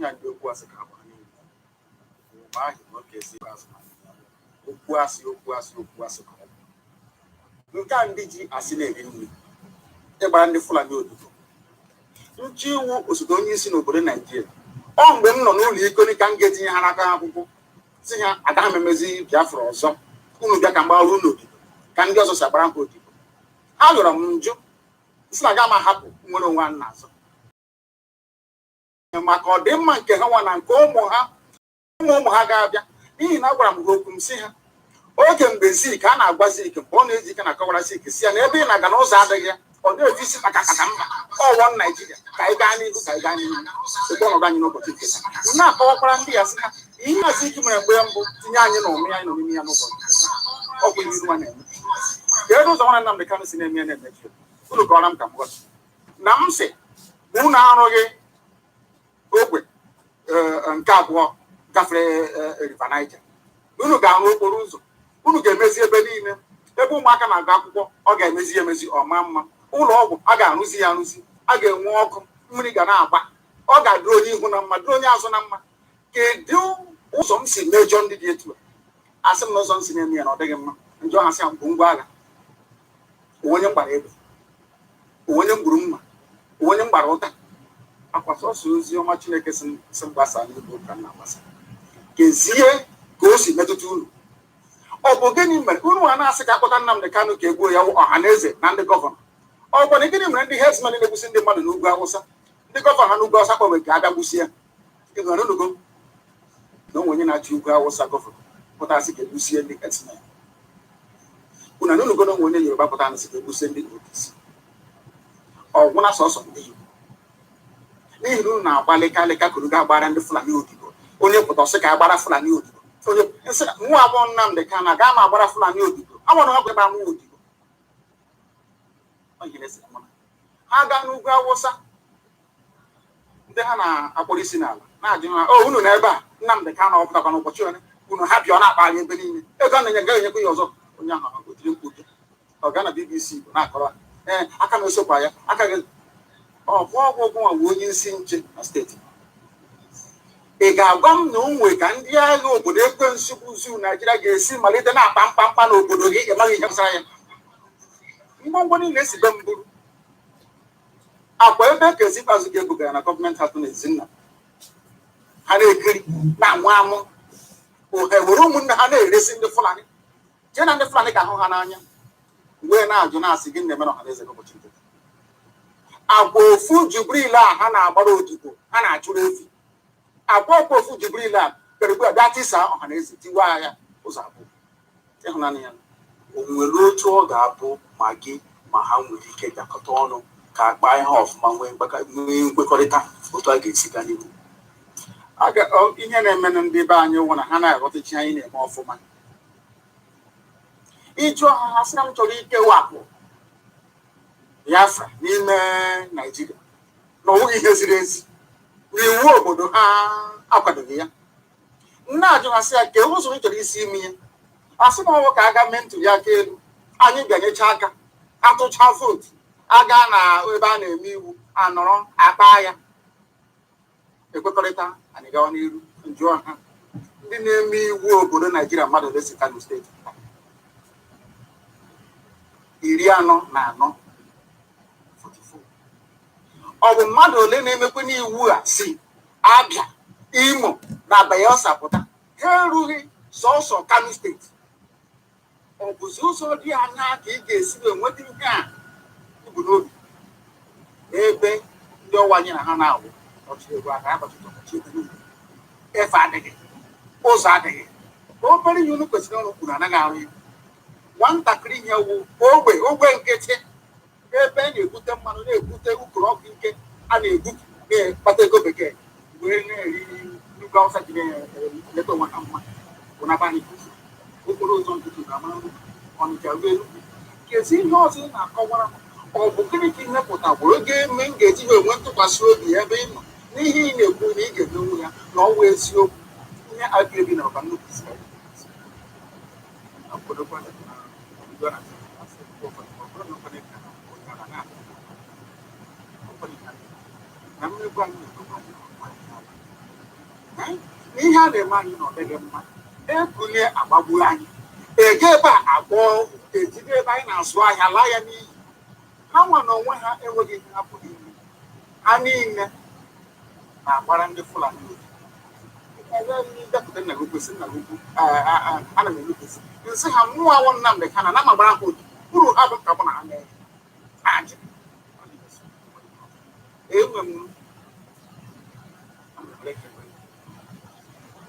Ya ndị okwu asị ka agba niile mgbe ahụ na oke esi ikpeazụ na okwu asị, okwu asị, okwu asị ka ọ bụ nke a. Ndị ji asị na-eri nri, ịgbara ndị Fulani odibo, nche iwu osote onye isi n'obodo Naijiria. Ọ mgbe m nọ n'ụlọ ikoni ka m ga-etinye ha n'aka akwụkwọ, si ha agaghị m emezi Biafra ọzọ. Unu bịa ka m gbara unu odibo ka ndị ọzọ si agbara ha odibo. Ha rịọrọ m njụ, si na aga m ahapụ nwere onwe a na-azụ maka ọdịmma nke ha nwa na nke ụmụ ha, ụmụ ụmụ ha ga-abịa. N'ihi na agwara m ha okwu, m si ha oge mgbe Zik a na-agwa Zik, mgbe ọ na-eji ike na-akọwara Zik, si ya na ebe ị na-aga n'ụzọ adịghị ya, ọ na-eji isi maka kaka mba ọwọ Naijiria, ka anyị gaa n'ihu, ka anyị gaa n'ihu. Ebe ọnọdụ anyị n'ụbọchị nke taa, m na-akọwakwara ndị ya sị ha ihe a Zik mere mgbe mbụ tinye anyị na ụmụ anyị nọ n'ime ya n'ụbọchị nke taa. Ọ bụ ihe nwa na-eme. Kedu ụzọ nwanne Nnamdị Kanụ si na-eme ya na-emechi? Unu kọrọ m ka m ghọta na m sị na unu arụghị ogwe nke abụọ gafere River Niger. Unu ga-arụ okporo ụzọ, unu ga-emezi ebe niile, ebe ụmụaka na-agụ akwụkwọ, ọ ga-emezi emezi ọma mma, ụlọ ọgwụ a ga-arụzi ya arụzi, a ga-enwe ọkụ, mmiri ga na-agba, ọ ga-adịrị onye ihu na mma, dịrị onye azụ na mma. Kedu ụzọ m si mejọ ndị dị etu a? Asị m na ụzọ m si na-eme ya na ọ dịghị mma. Njọ ha sị m bụ ngwa agha, onye m gbara egbe, onye m gburu mma, onye m gbara ụta akwa. Sọsọ ozi ọma Chineke si m gbasa n'igbo ka m na-agbasa. Kezie ka o si metụta unu? Ọ bụ gịnị mere unu a na-asị ka akpọta Nnamdị Kanụ ka egbuo ya? Ọha na eze na ndị governor, ọ bụ na gịnị mere ndị herdsmen na-egbusi ndị mmadụ n'ugwu Awụsa, ndị governor ha n'ugwu Awụsa kpọbe ka abịa gbusie? Ịhụrụ unugo na onwe onye na-achị ugwu Awụsa, governor pụtasị ka egbusie ndị herdsmen? Unu anụnugo na onwe onye Yoruba pụta sị ka egbusie ndị OPC? Ọ gwụna sọsọ ndị Igbo, n'ihi na unu na-agba lịka kuru ga agbara ndị Fulani odibo. Onye pụta ọsị ka agbara Fulani odibo, onye nsị na nwa agbọghọ Nnamdị Kanụ aga m agbara Fulani odibo, agbara ọgwụ ịgbara m odibo. Ọ ihe na-esere mụ na ha gaa n'ugwu Awụsa, ndị ha na-akpọrọ isi n'ala na-ajụ ha, o unu na ebe a Nnamdị Kanụ ọ pụtakwa n'ụbọchị ole unu ha bịa? Ọ na-akpagharị ebe niile, ego a na-enye gaghị enyekwa ya ọzọ. Onye ahụ o tiri mkpu bịa, ọ gaa na BBC Igbo na-akọrọ, ee, aka m esokwa ya aka gị. Ọ bụ ọgwụ ọgwụ nwa bụ onye isi nche na steeti. Ị ga-agwa m na o nwee ka ndị agha obodo ekwensu bụ zu Naijiria ga-esi malite na-akpa mkpamkpa n'obodo gị? Ị maghị ihe gbasara ya. Ngwongwo niile esi be m buru akwa ebe ka ezi ikpeazụ ka ebugara na government house na Ezinna, ha na-ekiri na-anwụ amụ ohe were ụmụnne ha na-eresi ndị Fulani, jee na ndị Fulani ga-ahụ ha n'anya, wee na-ajụ na-asị gị na-eme na ọhaneze n'ụbọchị nke agwa ofu Jibril a ha na-agbara odibo, ha na-achụrụ efi agwa ọkwa ofu Jibril a bịara ugbu a bịa tisaa ọhaneze, tiwa ya ụzọ abụọ ịhụnanya ya. O nwere otu ọ ga-abụ ma gị ma ha nwere ike bịakọta ọnụ ka akpa ihe ọfụma, nwee nkwekọrịta otu a ga-esi gaa n'ihu? Ihe na-eme na ndị be anyị wụ na ha na-aghọtachi anyị na-eme ọfụma. Ịjụ ha, ha sị na m chọrọ ikewapụ Biafra n'ime Naijiria, na ọ bụghị ihe ziri ezi, na iwu obodo ha akwadoghị ya. Nna ajụ ha sị ya kee ụzọ ị chọrọ isi ime ya. Asị na ọwụ ka aga mee ntuli aka elu, anyị bịanyecha aka, atụcha vootu, aga na ebe a na-eme iwu, anọrọ akpa ya, ekwekọrịta, anyị gawa n'iru. Njụọ ha, ndị na-eme iwu obodo Naijiria, mmadụ ole si Kano Steeti? 44, 44. Ọ bụ mmadụ ole na-emekwe n'iwu a si Abịa, Imo na Bayelsa pụta? Ha erughị sọsọ Kano Steeti. Ọ bụzi ụzọ dị anya ka ị ga-esi wee nweta ihe a ibu n'obi, ebe ndị ọwa anyị na ha na-awụ ọchịrị ego aka agbachite ọchị ebe niile, efe adịghị, ụzọ adịghị, obere ihe unu kwesịrị ọrụ kwuru anaghị arụ ya. Nwatakịrị ihe wụ ogbe ogbe nkịtị ebe a na-ebute mmanụ, na-ebute ukoro ọkụ ike a na-ebupụ na-akpata ego bekee wee na-eri n'ugwu Awụsa ji na-eleta onwe ha mma bụ na anyị okporo ụzọ nkịtị na ama Ọnịcha ruo Enugu. Kezi ihe ọzọ ị na-akọwara m? Ọ bụ gịnị ka ị mepụta were ga-eme m ga-eji wee nwee ntụkwasị obi ebe ị nọ n'ihe ị na-ekwu na ị ga-emenwu ya na ọwụ eziokwu? Ihe IPOB na ọba nnukwu isi akwadokwa na ndị ọ na-asị asị ụfọdụ, ọ bụrụ na ụfọdụ ka onye ọ na-akpọ na mmegbu anyị na-emegbu anyị. A na-eme anyị na ọ dịghị mma. Ekulie agbagbuo anyị, ege ebe a agba ọgwụ, ejide ebe anyị na-azụ ahịa laa ya n'iyi. Ha nwa na onwe ha enweghị ihe ha pụrụ ime. Ha niile na-agbara ndị Fulani obi. Bịakwute nna gị ukwu, sị nna gị ukwu, ana m enupụsị nsị ha mmụọ awọ Nnamdị Kanu na ama gbara ha otu uru ha bụ ka mụ na ha mee ajụ. Enwe m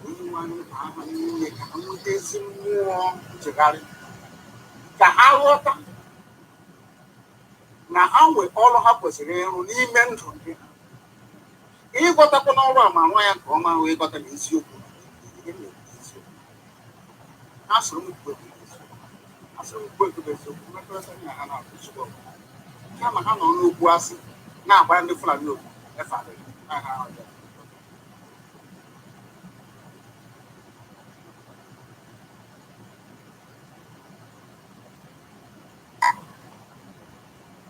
onye nwe anyị ka ha niile ka ha nweta ezi mmụọ nchegharị, ka ha ghọta na ha nwe ọrụ ha kwesịrị ịrụ n'ime ndụ ndị ha. Ịghọtakwa n'ọrụ a ma rụọ ya nke ọma, wee ghọta na eziokwu ihe m na-ekwu bụ eziokwu. Ha soro m kwuo ekwu eziokwu, ha soro m kwuo ekwu bụ eziokwu. Mmekọrịta anyị na ha na-abụ nsogbu ọbụla, kama ha nọ n'okwu asị na-agbara ndị Fulani okwu efe adịghị ha ha ọjọọ.